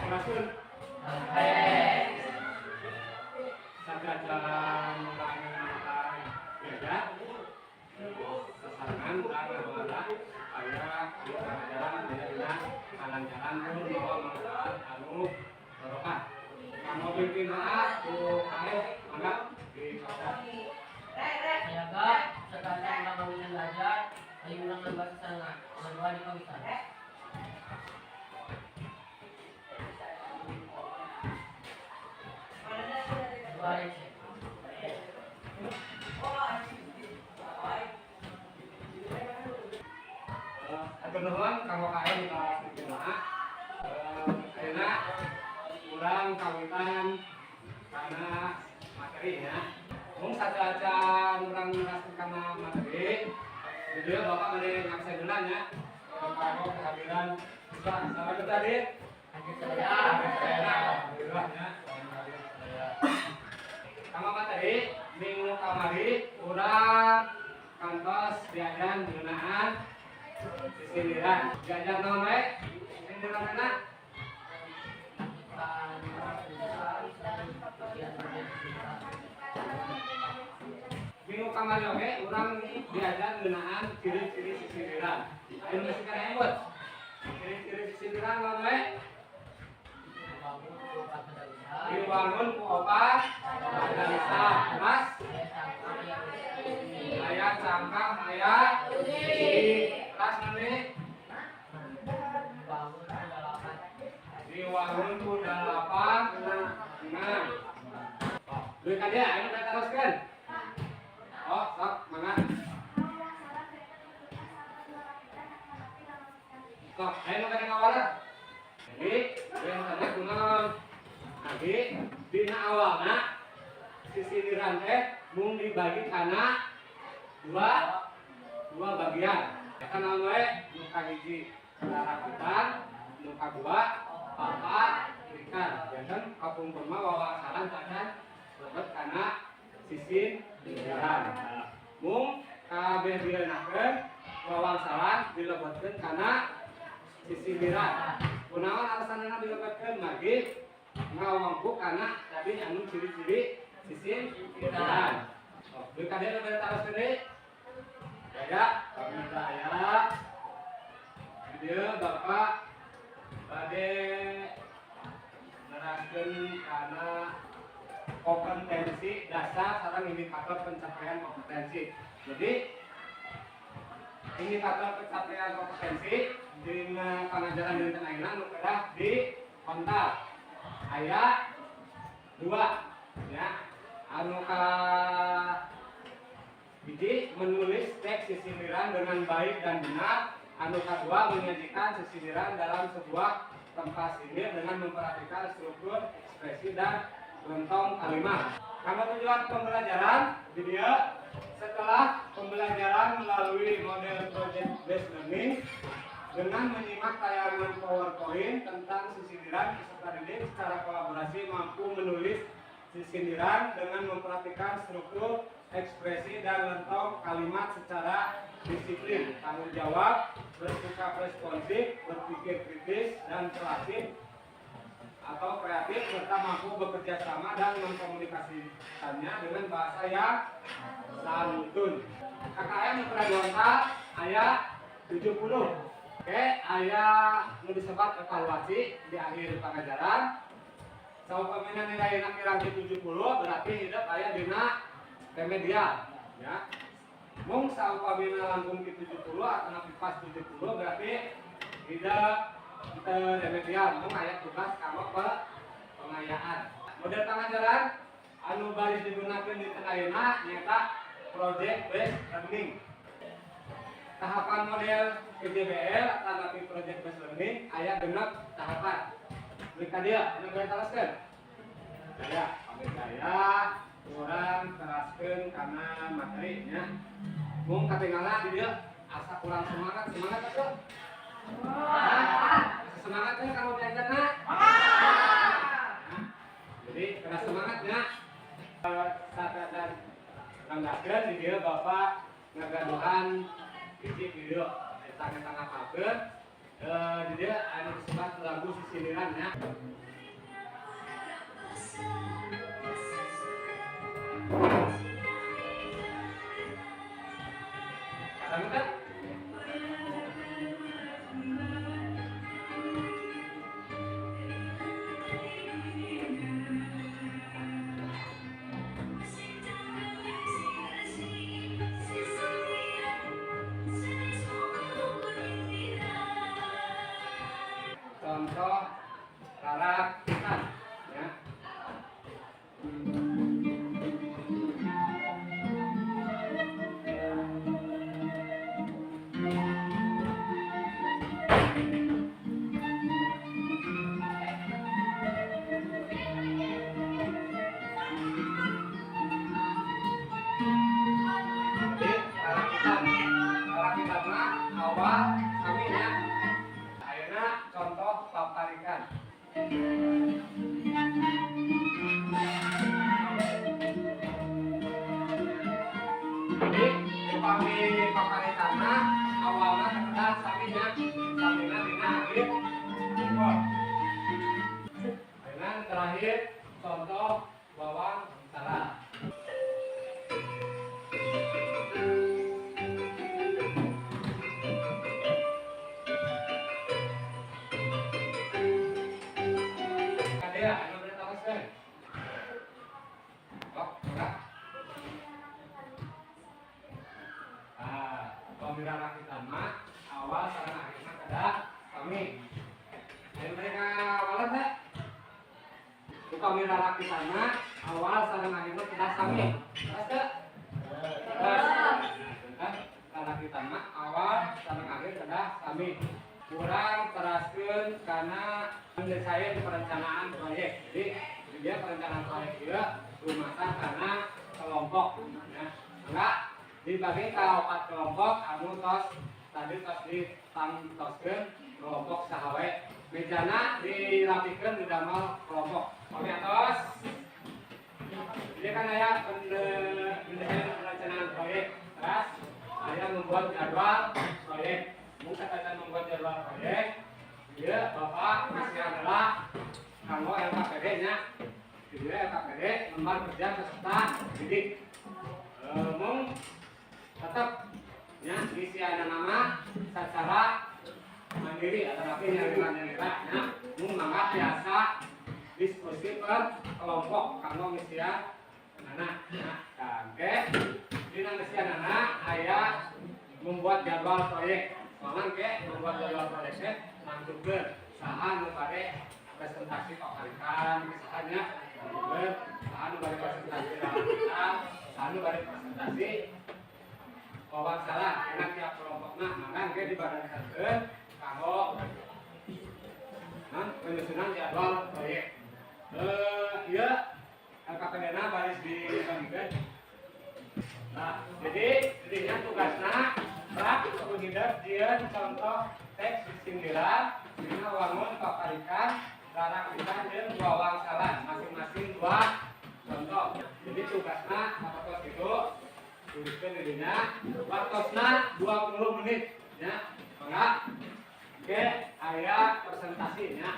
Sampurasun. Sateuacan urang diajar, sasarengan urang ngadoa supaya ieu pangajaran aya dina kalancaran tur mawa manfaat anu barokah. Kanggo pimpin doa ku KS, mangga dibaca. Sayaga, sateuacan urang ngawitan belajar, hayu urang ngadoa sasarengan. Ngadoa dikawitan. Doa rese. Hatur nuhun kanggo KM tos pimpin doa. Ayeuna urang kawitan kana materi nya. Mung sateuacan urang neraskeun kana materi, di dieu Bapak bade ngabsen heula nya. Kanggo kehadiran siswa. Saha tadi? Hadir sadaya. Alhamdulillah nya. Kanggo materi minggu kamari urang kantos diajar ngeunaan sisindiran. Diajar naon wae? Sisindiranna? Kan bagian bagian cerita. Minggu kamari oge urang diajar ngeunaan ciri-ciri sisindiran. Ayo masih kana emut. Ciri-ciri sisindiran naon wae? Dibangun ku opat benda. Diwangun ku opat benda. Mas, Aya cangkang, aya usi. Aya cangkang, aya usi. Terus nanti Dibangun ku dalapan. Diwangun ku dalapan enam. Oh, duit ka dia, ayo kita teruskan. Oh, sok, mangga. Sok, ayo nu kana ngawaler. Jadi, yang tadi kunaon? Tadi dina awalna sisindiran teh mung dibagi kana dua bagian. Eta naon wae? Nu kahiji larakitan, nu kadua paparikan. Janten kapungkur mah wawasalan tacan lebet kana sisindiran. Mung kabeh direunahkeun wawasalan dilebetkeun kana sisindiran. Kunaon alasanna dilebetkeun? Margi ngawangku kana tadi anu ciri-ciri sisindiran. Oh, deui ka dieu bade taroskeun deui? Ya, pemirsa aya. Di dieu Bapak bade neraskeun kana kompetensi dasar sareng indikator pencapaian kompetensi. Jadi indikator pencapaian kompetensi dina pangajaran dinten ayeuna nu kedah di kontak aya dua ya. Anu ka hiji, menulis teks sisindiran dengan baik dan benar. Anu kadua, menyajikan sisindiran dalam sebuah tempat sindir dengan memperhatikan struktur, ekspresi, dan lentong kalimat. Karena tujuan pembelajaran di dieu, setelah pembelajaran melalui model project based learning dengan menyimak tayangan PowerPoint tentang sisindiran, peserta didik secara kolaborasi mampu menulis sisindiran dengan memperhatikan struktur, ekspresi, dan lentong kalimat secara disiplin, tanggung jawab, bersikap responsif, berpikir kritis, dan proaktif atau kreatif, serta mampu bekerja sama dan mengkomunikasikannya dengan bahasa yang santun. KKM nu pernah dilontar aya 70. Oke, aya nu disebat evaluasi di akhir pengajaran. Saupamina nilai kirang di 70 berarti hidep aya dina remedial ya. Mung saupamina langkung di 70 atau nepi pas 70 berarti hidep teu remedial, mung aya tugas kanggo pengayaan. Model pengajaran anu baris digunakan di ayeuna nyaeta project based learning. Tahapan model PJBL atau project based learning aya 6 tahapan. Beli ka dieu, anu bade teraskeun? Saya, pamit saya urang teraskeun kana materi nya. Mung katinggalan di dieu asa kurang semangat, semangat atuh. Hah? Asa semangat teh kalau diajarna? Nah, jadi kena semangatnya. Saat ranggakeun di dieu Bapak ngagaduhan hiji video eta eta ngapalkeun. Di dieu anu disebut lagu sisindiran nya. Sami teh? Contoh rarakitan ya. Jadi rarakitan, rarakitan mah awal sami nya. Ayeuna contoh paparikan. Jadi upami paparikan mah awalna kedah sami nya, samina dina akhir akor. Ayeuna terakhir contoh wawangsalan. Kadea, anu bade taroskeun? Oh, enggak. Ah, upami rarakitan mah awal sareng akhirna kedah sami. Ayo mereka awalan teh? Upami rarakitan mah awal sareng akhirna kedah sami. Terus teu? Terus. Hah? Rarakitan mah awal sareng akhir kedah sami. Kurang teraskeun kana mendesain perencanaan proyek. Jadi dia perencanaan proyek ieu rumasan kana kelompok ya. Enggak dibagi ke 4 kelompok anu tos tadi tos ditangtoskeun kelompok saha wae. Mejana dirapikeun di damel kelompok. Kami atos. Jadi kan aya mendesain perencanaan proyek. Terus aya membuat jadwal proyek. Mun katakan membuat jadwal proyek, dia Bapak masih adalah kanggo LKPD nya. Dia LKPD lembar kerja peserta didik. Mung tetap nya ngisiana nama secara mandiri atau tapi nyalira-nyalira nya. Mung mangga biasa diskusi per kelompok kanggo ngisian anak nya. Kangge dina ngisian anak aya membuat jadwal proyek. Soalnya ke membuat jadwal proyek teh nangtukeun saha nu bade presentasi paparikan misalnya nangtukeun saha nu bade presentasi rarakitan, saha nu bade presentasi wawangsalan enak tiap kelompokna mangga engke dibarengankeun kanggo nah, penyusunan jadwal proyek. Ieu LKPD-na baris dibandingkeun. Nah, jadi jadinya tugasna rak kuhider jieun contoh teks sisindiran dina wangun paparikan rarakitan jeung wawangsalan masing-masing 2 contoh. Jadi tugasna sapertos itu tuliskeun di dinya waktosna 20 menit nya. Mangga. Oke, aya presentasi nya.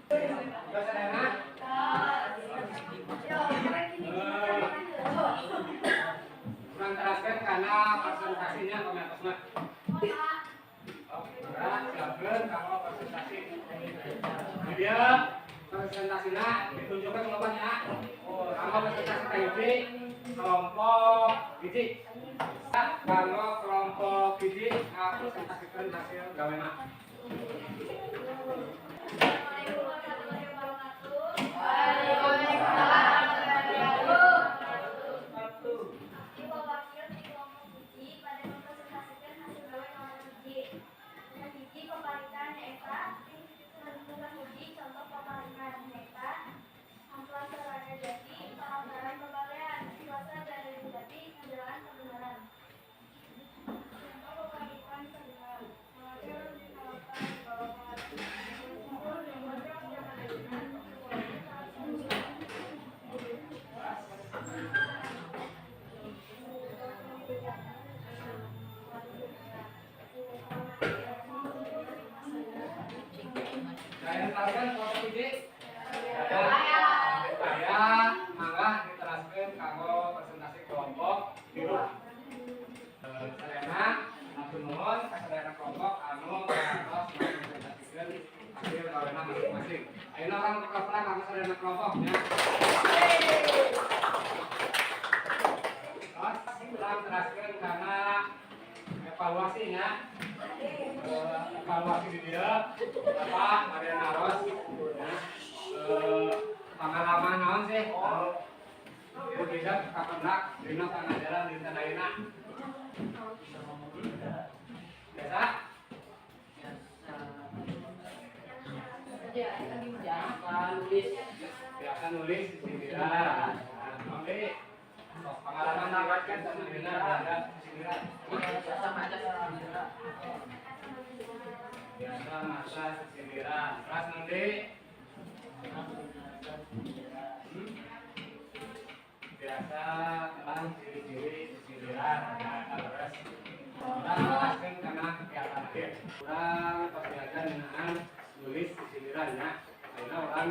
Terus sadayana? Kurang teraskan karena presentasinya komentar mah. Oh, mangga siapkeun kanggo presentasi. Ini dia presentasinya ditunjukkan kelompoknya. Kanggo presentasi kahiji kelompok hiji. Kanggo kelompok hiji ngapresentasikan hasil gawena. Waalaikumsalam warahmatullahi wabarakatuh. Abdi wakil di kelompok hiji pada mempresentasikan hasil gawe nomor hiji. Nomor hiji paparitan nyaeta nomor hiji contoh paparitan nyaeta amplas sarana jati pangandaran pebalean puasa dari jati ngajalan kebenaran. Contoh paparitan kedua mengajar diharapkan bahwa Saya teraskan kelompok hiji. Saya. Saya mangga diteraskan kanggo presentasi kelompok tilu. Sadayana hatur nuhun ka sadayana kelompok anu tos ngapresentasikeun hasil gawena masing-masing. Ayeuna urang kelompok kanggo sadayana kelompok nya. Tos urang teraskeun kana evaluasi nya. Evaluasi di dieu Bapak bade naros ya. Pengalaman naon sih anu berbeda kapendak dina pangajaran dinten ayeuna? Biasa. Biasa nulis. Biasa nulis sindiran. Nah, deui? Sok pengalaman diriwayatkan dina ada sindiran. Biasa maca sindiran. Biasa maca sindiran. Terus nanti Biasa tentang ciri-ciri sindiran. Nah, terus urang jelaskeun kana kegiatan akhir. Urang tos diajar ngeunaan nulis sindiran ya. Ayeuna urang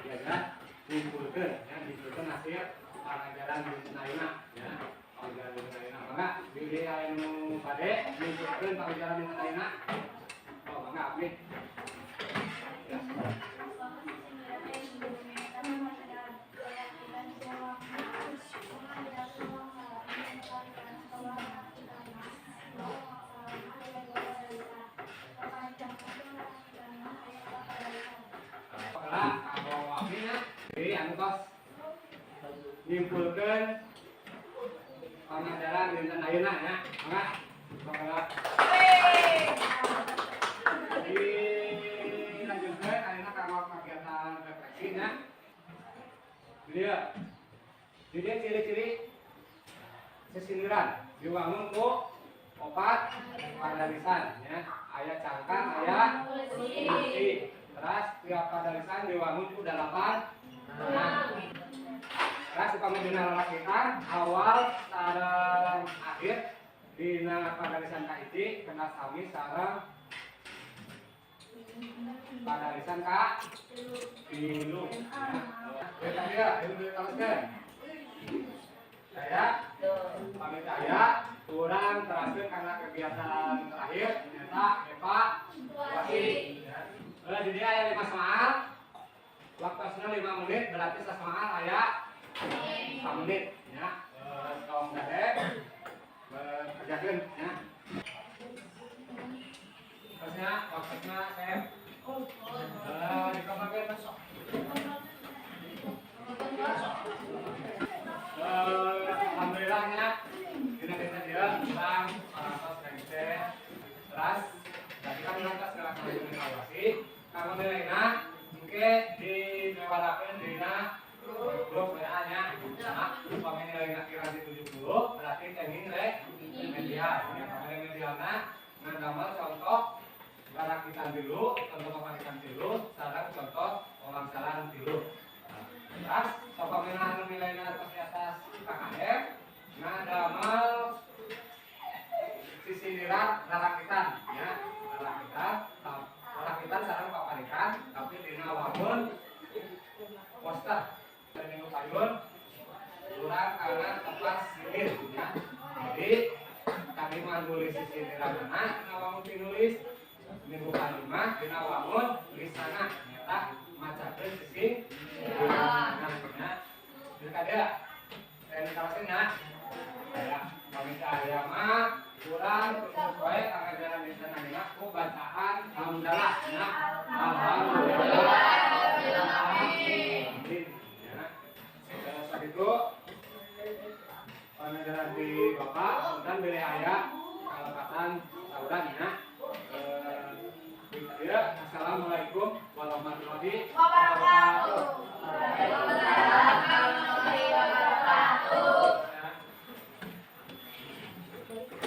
diajar ngumpulkeun ya, ngumpulkeun hasil pangajaran dinten ayeuna ya. Pangajaran dinten ayeuna. Mangga bilih aya nu bade ngumpulkeun pangajaran dinten ayeuna. Oh, mangga abdi. Ya. Lah, kanggo abdi nya, jadi anu tos nyimpulkeun pangajaran dinten ayeuna nya. Mangga. Mangga. Dilanjutkeun ayeuna kanggo kegiatan refleksi nya. Dia. Jadi ciri-ciri sesindiran diwangun ku opat padalisan ya. Aya cangkang, aya eusi. Terus tiap padalisan diwangun ku dalapan. Nah, terus upami dina lalakitan awal sareng akhir dina padalisan kahiji kena sami sareng padalisan ka tilu. Ya, tadi ya, ini teruskeun. Saya pamit aya kurang teraskeun karena kegiatan terakhir nyata evaluasi. Eh, di dia aya 5 soal. Waktosna 5 menit berarti sasoal aya 5 menit ya. Eh, tong gade kerjakeun ya. Terusnya waktosna saya dikomakeun masuk. Alhamdulillahnya dina dinten ieu urang parantos rengse. Terus tadi kan urang tos ngalaksanakeun evaluasi kanggo nilaina engke dilewarakeun dina grup WA nya. Nah, upami nilaina kirang di 70 berarti kenging remedial ya. Remedialna ngadamel contoh larakitan tilu, contoh paparitan tilu, sareng contoh wawangsalan tilu. Terus, upami anu nilaina tos di atas KKM ngadamel sisindiran larakitan ya, larakitan, larakitan sareng paparitan tapi dina wangun poster. Dari minggu payun urang kana tepas sindir ya. Jadi kami mah nulis sisindiranana dina wangun tinulis, minggu kalima dina wangun tulisanna nyata macakeun sisindiran. Nah, ya. Jadi kada saya ditawasin ya. Saya pamit aya mah kurang sesuai pangajaran dinten ayeuna ku bacaan hamdalah ya. Alhamdulillah.